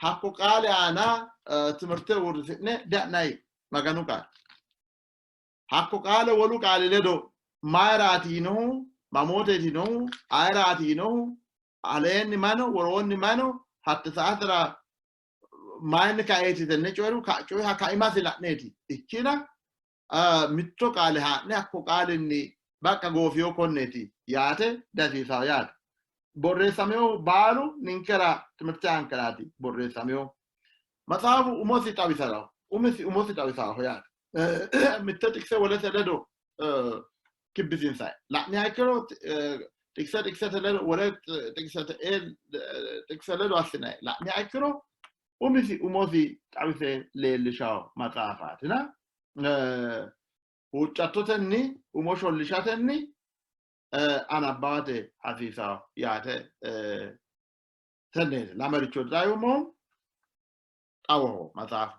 hakko qaali aana timirte uurrisi'ne dia'nayi Maganu qaale. Hakko qaale wolu qaali ledo mayiraati yinohu, mamooteeti yinohu, ayeraati yinohu, aleenni mano, woroonni mano, hatte saatera mayinni kaeeti tenne coyiru coyiha kaimasi la'neeti ikkina mitto qaale haa'ne hakko qaalinni baqqa goofiyo konneeti yaate dihasiisawo yaate. Borreessaminohu baalu ninkera timirte aankeraati borreessaminohu. Maxaafu umosi xawisaraho, umisi umosi xawisaho yaate. Mitte xiqise wolete ledo kibbisiinsayi. La'niha ikkiro xiqise xiqisete ledo wole xiqise ledo assinayi. La'niha ikkiro umisi umosi xawise leellishawo maxaafaatina huuccattotenni umo shollishatenni anabbawate hasiisawo yaate tenneeti. Lamericho dayumo xawoho maxaafu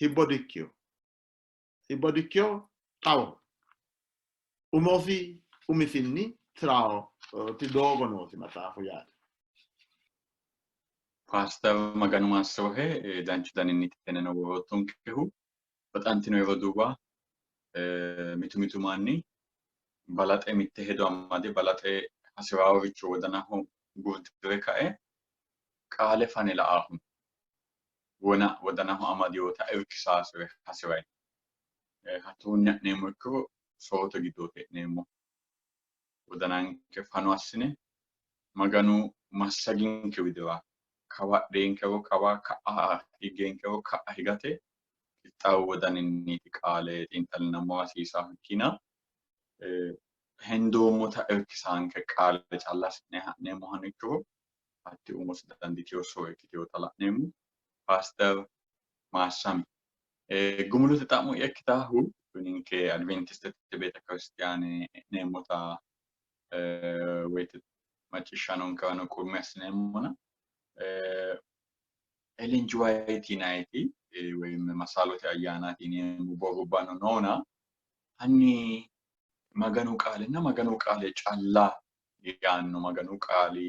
hibbo dikkiyo. Hibbo dikkiyo xawoho. Umosi umisinni tirawo ti doogo noosi maxaafu yaate. Paaster Maganu maassirohe danchu daninni tenneno woroottonkehu baxantino roduuwa mitu mitu manni balaxe mitte hedo amade balaxe hasi'raaworicho wodanaho gurdire kae qaale fane la''ahu wona wodanaho amadinota irkisasire hasi'ray hattoonni ha'neemmo ikkiro so'rote giddooti hee'neemmo. Wodananke fano assine Maganu massaginke widira kawa adhenkero kawa ka'a higenkero ka'a higate qixxaawu wodaninniiti qaale xiinxallinammo hasiisaa ikkina hendoommota irkisaanke qaale calla hasi'ne ha'neemmohano ikkiro hatti umosi dandiitino soro ikkitinota la'neemmo. Paaster Maassami. Gumulote xa'mo ikkitaahu ninke Adventistete beetekiristiyaane e'neemmota woyte macciishshaanonkewano qummi assineemmona Ellen G. White yinayiti woyim masaalote ayyaanaati yineemmo borrubbano noona hanni Maganu qaalinna Maganu qaale calla yaanno Maganu qaali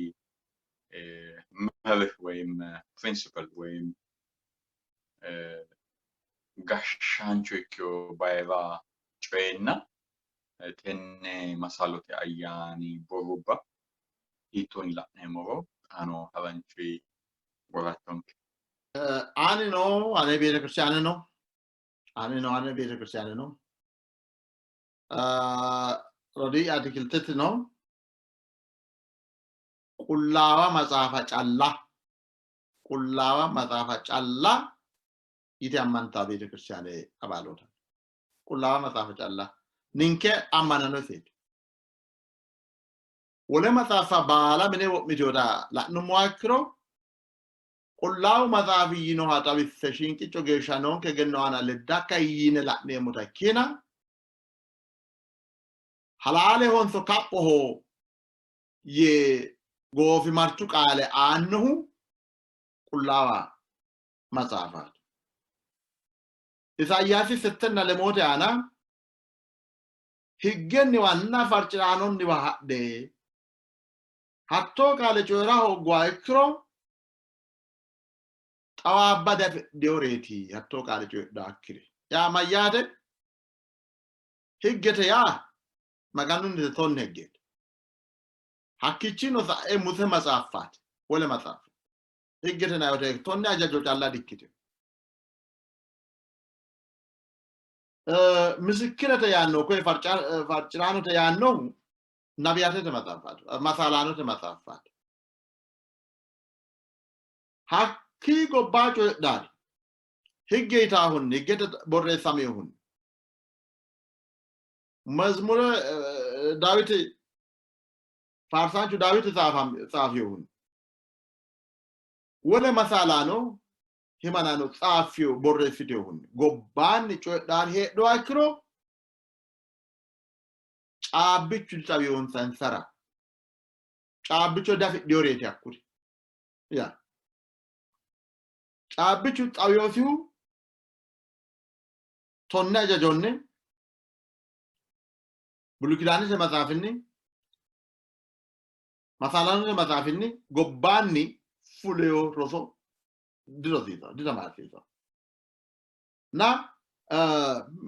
መርህ ወይም principle ወይም gashshaancho ikkino bayira coyenna tenne masaalote ayyaani borrubba hiittoonni la'neemmoro xaano haranchi worattonke. Anino ane beetekiristiyaane no, anino ane beetekiristiyaane no, rodii'ya atikiltete no, Qullaawa Maxaafa calla, Qullaawa Maxaafa calla yite ammantanno beetekiristiyaane abaaloota. Qullaawa Maxaafa calla ninke ammanano iseeti. Wole maxaaffa baala mine wo'mitinota la'nummoha ikkiro, Qullaawu Maxaafi yiinoha xawisse shinqicco geeshsha noonke egenno aana leddakka yine la'neemmota ikkina, halaalehonso kaphoho yee goofimarchu qaale aannohu Qullaawa Maxaafaati. Isayyaasi settenna lemoote aana higgenniwanna farci'raanonniwa hadhe, hattoo qaale coyi'ra hoogguha ikkiro xawaabba diafidhinoreeti hattoo qaale coyidhaakkiri. Yaa mayyaate? Higgete yaa Maganunnite tonne higgeeti. Hakkiichino sa'e Muse maxaaffaati, wole maxaaffa. Higgete yinanni tonne hajajo calla dikkitino. Misikkirete yaannohu koye farciraanote yaannohu nabiyatete maxaaffaati, masaalaanote maxaaffaati. Hakkii gobbaa coyidhaari higge yitaahunni higgete borreessaminohunni Mazmure Daawiti faarsaanchu Daawiti tsaafinohunni wole masaalaano himanaano tsaaffino borreessitinohunni gobbaanni coyidhaari heedhuha ikkiro caabbichu dixawinonsa insara, caabbicho diafidhinoreeti hakkuri. Ya caabbichu xawinosihu tonne hajajonni Buluy Kidaanete maxaafinni masaalaanote maxaafinni gobbaanni fuleyo roso dirosiisanno, ditamaarsiisanno. Na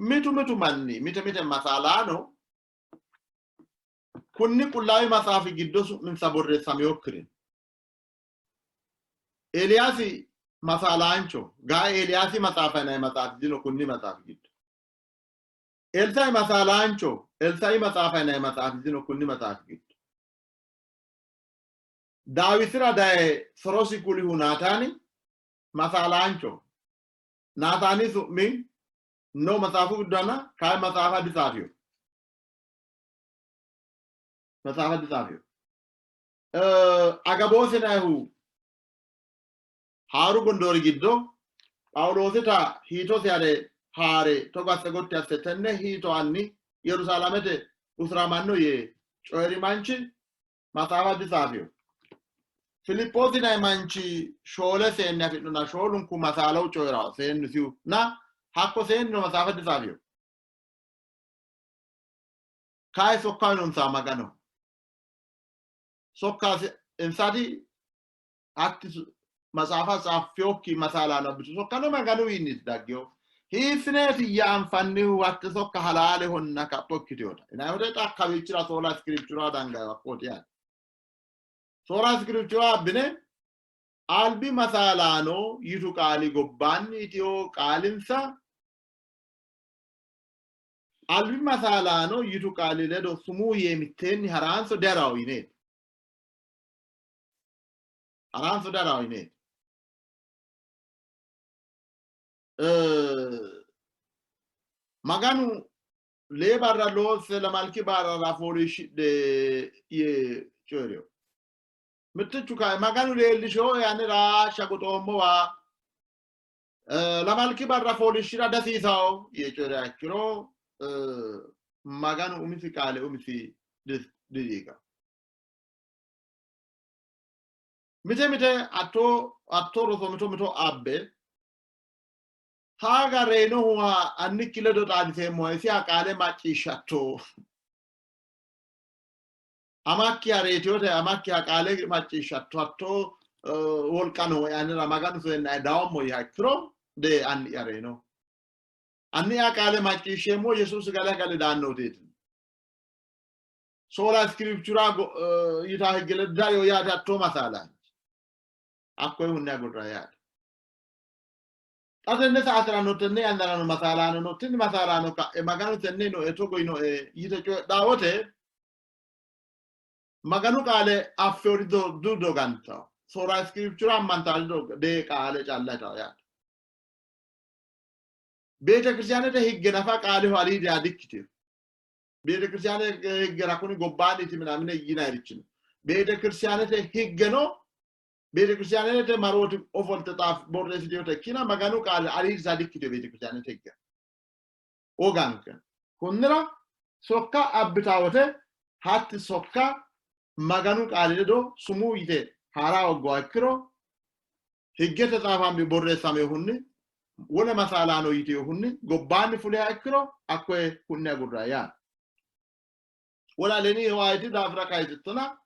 mitu mitu manni mite mite masaalaano kunni Qullaawi Maxaafi giddo su'minsa borreessaminokkiri Eeliyaasi masaalaancho gaa Eeliyaasi maxaafa yinanni maxaafi dino kunni maxaafi giddo. Elsai masaalaancho Elsai maxaafa yinanni maxaafi dino kunni maxaafi giddo. Daawitira daye sorosi kulihu Naataani masaalaancho. Naataani su'mi no maxaafu giddonna kayi maxaafa ditsaafino. Maxaafa ditsaafino. Agaboosi yinannihu haaru gondoori giddo Phaawuloosita hiitosi hare haare togo asse gotti asse tenne hiito anni Yerusaalamete usuramanno yee coyi'ri manchi maxaafa ditsaafino. Filiphoosi yinanni manchi shoole seenne afi'nona shoolunku masaalo coyi'ranno seennisihu na hakko seennino maxaafa ditsaafino. Kayi sokka uyinonsa Maganoho. Sokkasi insati hatti maxaafa tsaaffinokki masaalaano abbitu sokkano Maganuwiinniiti daggino. Hiissineetiyya anfannihu hatti sokka halaalehonna kapho ikkitinota? Yinanni wote xa kawiichira sola scriptura dangayo hakkooti yaate. Sola scriptura abbine albi masaalaano yitu qaali gobbaanni yitino qaalinsa Albi masaalaano yitu qaali ledo sumuu yee mitteenni haraanso diha'rawo yineeti. Haraanso diha'rawo yineeti. Maganu lee barra loosse lamalki barrara fooliishshidhe yee coyi'rino. Mittichu kayi Maganu leellishoe anera shagoxoommowa lamalki barra fooliishshira dasiisawo yee coyi'riha ikkiro Maganu umisi qaale umisi didiiga. Mite mite hatto roso mito mito abbe Haaga reyinohuha annikki ledo xaadiseemmohe, isiha qaale macciishshatto. Amakkiha reyitinote amakkiha qaale macciishshatto, hattoo wolqa nooe anera Maganu soyennae dawommo yiiha ikkiro, dee anni'ya reyino. Anni'ya qaale macciishsheemmo Yesuusi gale gale daannoteeti. Sola scriptura yitaa higge ledo dayo yaate hattoo masaalaanchi. Hakkoye hunne agurra yaate. Xa tenne saatera tenne yannarano masaalaano no, tini masaalaano ka'e Maganu tenne yinoe togo yinoe yite coyidhaa wote Maganu qaale affeori didogantawo. Sola scriptura ammantaari dee qaale calla yitawo yaate. Beetekiristiyaanete higge nafa qaaleho aliidiha dikkitino. Beetekiristiyaane higgera kuni gobbaanniiti minamine yinayirichi no. Beetekiristiyaanete higgeno Beetekiristiyaanete marooti ofolte xaaf borreessitinote ikkina Maganu qaale aliidisa dikkitino beetekiristiyaanete higge. Woganke. Kunnira sokka abbitaa wote hatti sokka Maganu qaali ledo sumuu yite ha'ra hoogguha ikkiro higgete xaafammi borreessaminohunni wole masaalaano yitinohunni gobbaanni fuliha ikkiro hakkoye hunne agurranni yaate. Wole Eleni Waayiti daafira kayisittona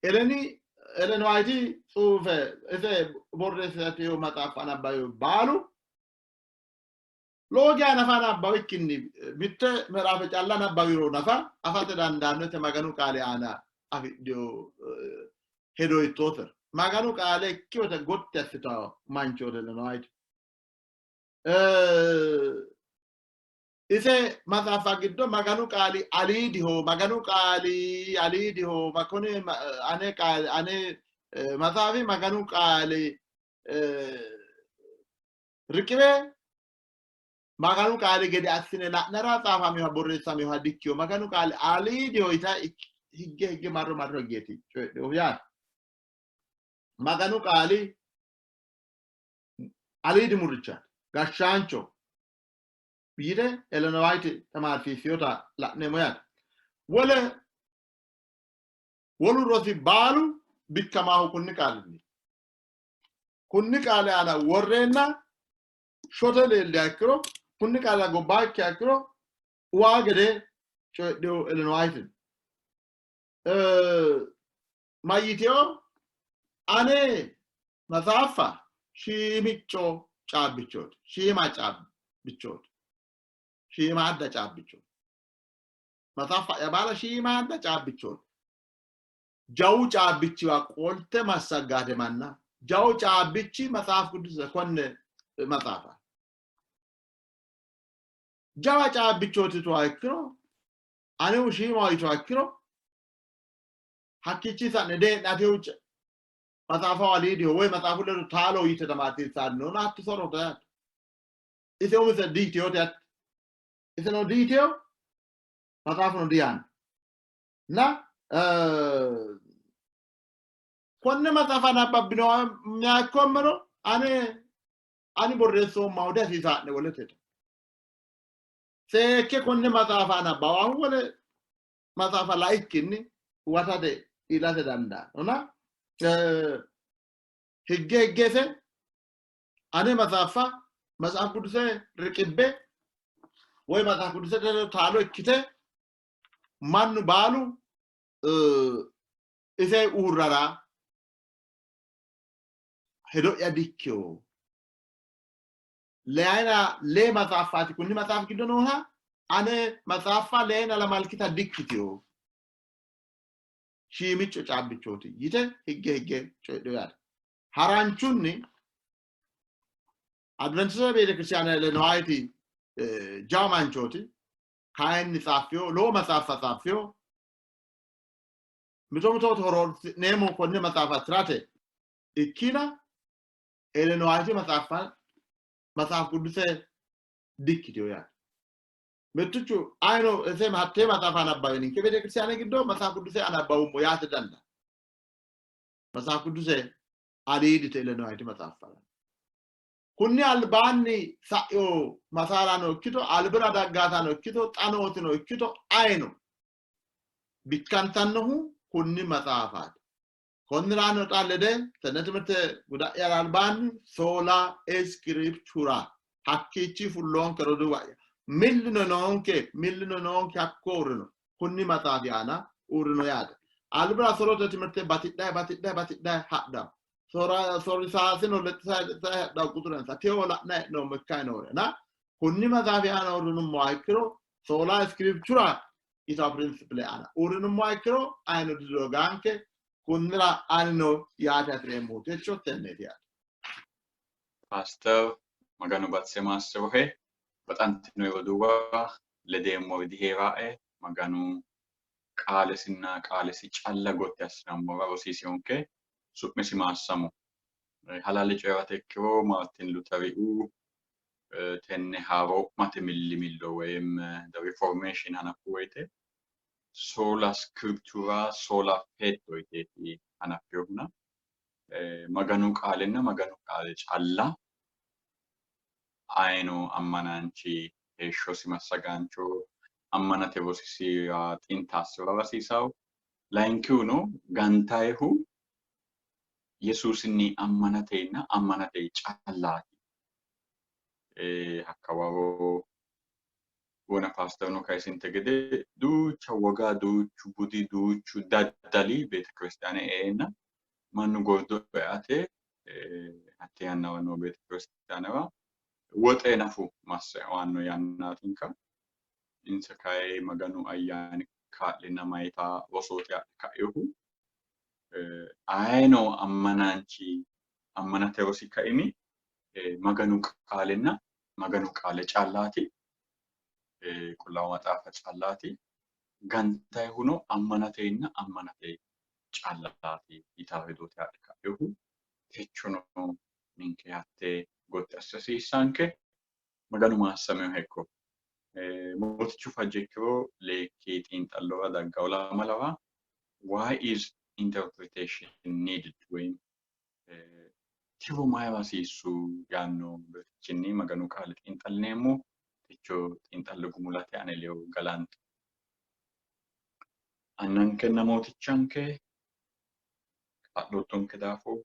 Eleni Ellen Waayiti tsuufe ise borreessitino maxaaffa nabbawi baalu lowo geya nafa nabbawikkinni mitte mexaafe calla nabbawiro nafa afate dandaannote Maganu qaali aana afidhino hedo hiittootero. Maganu qaale ikkiwota gotti assitawo manchooti Ellen White. Ise maxaaffa giddo Maganu qaali aliidiho, Maganu qaali aliidiho, kuni ane qaali ane maxaafi Maganu qaali riqiwe Maganu qaali gede assine la'nara xaafaminoha borreessaminoha dikkino. Maganu qaali aliidiho yita higge higge marro marro higgeeti coyidhinohu yaate. Maganu qaali aliidi murrichaati, gashshaancho yite Ellen White tamaarsiissinota la'neemmo yaate. Wole wolu rosi baalu bikkamaahu kunni qaalinni. Kunni qaali aana worreenna shote leelliha ikkiro, kunni qaalira gobbaa ikkiha ikkiro, uwaa gede coyidhino Ellen White. Mayyitino? Ane maxaaffa shiimicco caabbichooti, shiima caabbichooti, shiimaadda caabbichooti. Maxaaffa'ya baala shiimaadda caabbichooti. Jawu caabbichiwa qolte massaggaate manna. Jawu caabbichi Maxaaf Qidduuse konne maxaafa. Jawa caabbichooti yituha ikkiro, anehu shiimaho yituha ikkiro, hakkiichi sa'ne dee'ne atehu maxaafaho aliidiho woy maxaafu ledo taaloho yite tamaarsiissannona hatti sorote yaate. Ise umise diitinote hatti. Iseno diitino, maxaafuno diyaanno. Na konne maxaafa nabbabbinoha ikkoommero ane ani borreessoommahu dihasiisaa'ne wolete. Seekke konne maxaafa nabbawahu wole maxaafa laikkinni huwatate iillate dandaanno. Na higge higgese ane maxaafa Maxaaf Quduse riqibbe woy Maxaaf Quduse ledo taalo ikkite mannu baalu ise uurrara hedo'ya dikkino. Leyina lee maxaaffaati kunni maxaafi giddo nooha ane maxaaffa leyina lamalkita dikkitino. Shiimicco caabbichooti yite higge higge coyidho yaate. Haranchunni Adventistete Beetekiristiyaane Ellen White jawa manchooti. Kayinni tsaaffeyo lowo maxaaffa tsaaffeyo mito mito horoonsi'neemmo konne maxaafa tirate ikkina Ellen White maxaaffa maxaaf qudduse dikkitino yaate. Mittichu ayino ise hattee maxaafa anabbawe ninke beetekiristiyaane giddo maxaaf qudduse anabbawummo yaate danda. Maxaaf qudduse aliidite Ellen White maxaaffara. Kunni albaanni sa'ino masaalaano ikkito, albira daggaatano ikkito, xa nootino ikkito ayino bikkantannohu kunni maxaafaati. Konnirano xa lede tenne timirte guda'yara albaanni sola scriptura hakkiichi fulloonke roduuwa'ya millino noonke millino noonke hakko uurrino kunni maxaafi aana uurrino yaate. Albira sorote timirte batidhayi batidhayi batidhayi hadhawo. Sorisaasino lexxisayi lexxisayi hadhawo quxurensa tewo la'nayi hee'noommo ikkayi noorena kunni maxaafi aana uurrinummoha ikkiro sola scriptura yitawo pirinsipile aana uurrinummoha ikkiro ayino didogaanke kunnira anino yaate hasi'reemmohu techo tenneeti yaate. Paaster Maganu baxise maassirohe baxantino roduuwa ledeemmori dihee'rae Maganu qaalesinna qaalesi calla gotti assinammora rosiisionke su'misi maassamo. Halaale coyi'rate ikkiro Maartin Luteriu tenne haaroo'mate millimillo woyim the reformation hanaffu woyite sola scriptura sola fede yiteeti hanaffinohuna Maganu qaalenna Maganu qaale calla ayino ammanaanchi heeshshosi massagaancho ammanate rosisira xinta assira hasiisawo. Layinkihuno gantayihu Yesuusinni ammanatenna ammanate callaati. Hakkawaro wona paasterno kayisinte gede duucha woga, duuchu budi, duuchu daddali beetekiristiyaane e'eenna mannu gordo eate hatte yannara noo beetekiristiyaanera woxe nafu masse oanno yannaatinka. Insa kayi Maganu ayyaani kaa'lenna mayita rosooti adhe kainohu ayino ammanaanchi ammanate rosi kaimi Maganu qaalenna Maganu qaale callaati. Qullaawa Maxaafa callaati. Gantayihuno ammanatenna ammanate callaati yitaa hedooti adhe kainohu. Techono ninke hatte gotti assa hasiissanke. Maganu maassameho ikko. Mootichu fajjo ikkiro leekki xiinxallora daggawo lamalawa why is interpretation needed woyim tiro mayira hasiissu yaanno birxichinni Maganu qaale xiinxallineemmo. Techo xiinxallo gumulate ane ledo galanto. Annankenna mootichanke kaa'loottonke daafo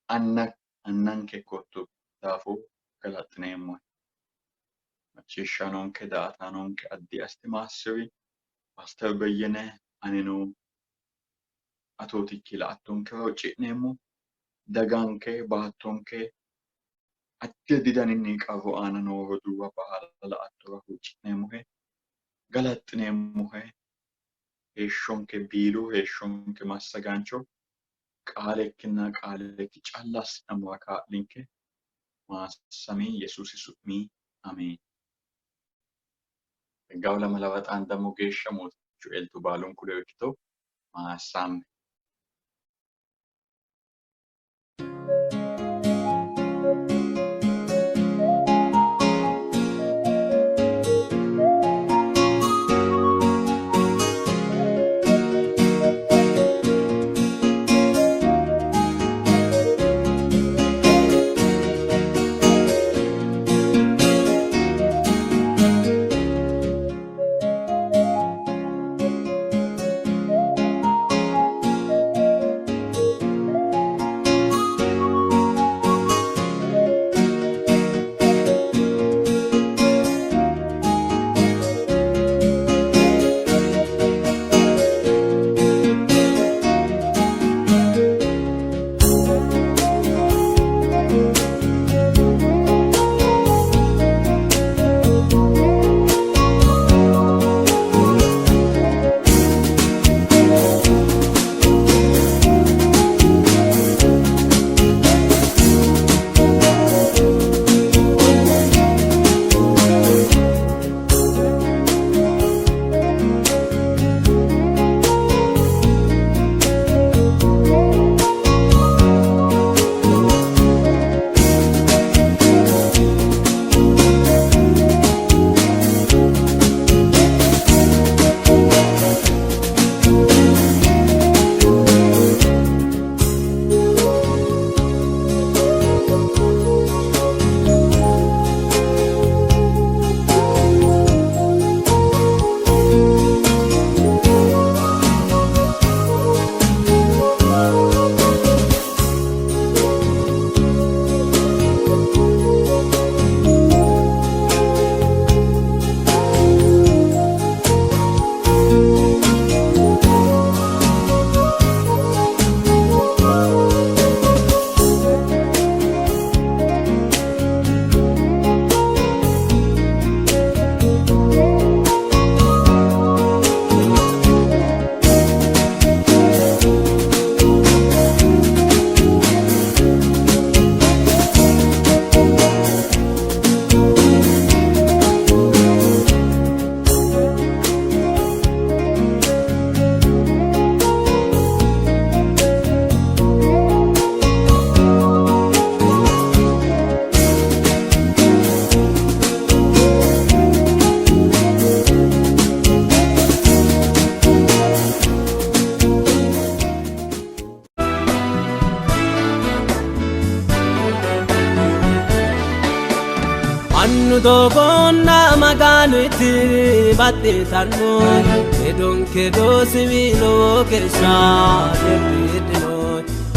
anna annanke ikkootto daafo galaxxineemmohe. Macciishshaanonke daa''ataanonke addi assite maassi'ri. Paaster Beyyene anino atootikki la''attonkera huucci'neemmo. Daganke baattonke addi addi daninni qarru aana noo roduuwa baala la''attora huucci'neemmohe. Galaxxineemmohe. Heeshshonke biilo, heeshshonke massagaancho qaalekkinna qaalekki calla assi'nammora kaa'linke. Maassami Yesuusi su'mi ameen. Gawo lamalawa xaandammo geeshsha mootichu elto baalunku ledo ikkito maassamme. Mannu doogonna Maganuti baxxitanno hedonke doosiwi lowo geeshsha dibbidhino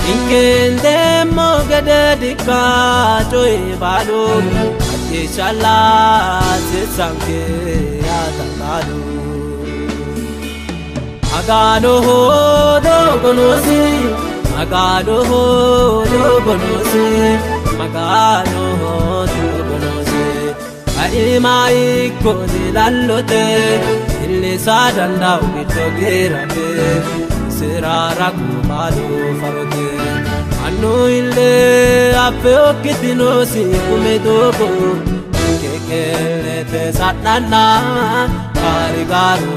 Ninkendeemmo gede dikka coyi baalu macciishshalla hasiissanke yaatallaalu Maganoho doogo noosi Maganoho doogo noosi Maganoho doogo noosi Kaima ikko dilallote illisa danda'u giddo giirate isira ragu baalu farote Mannu ille affe okkitinosi kume doogo kekelete sa'nanna gaarigaaru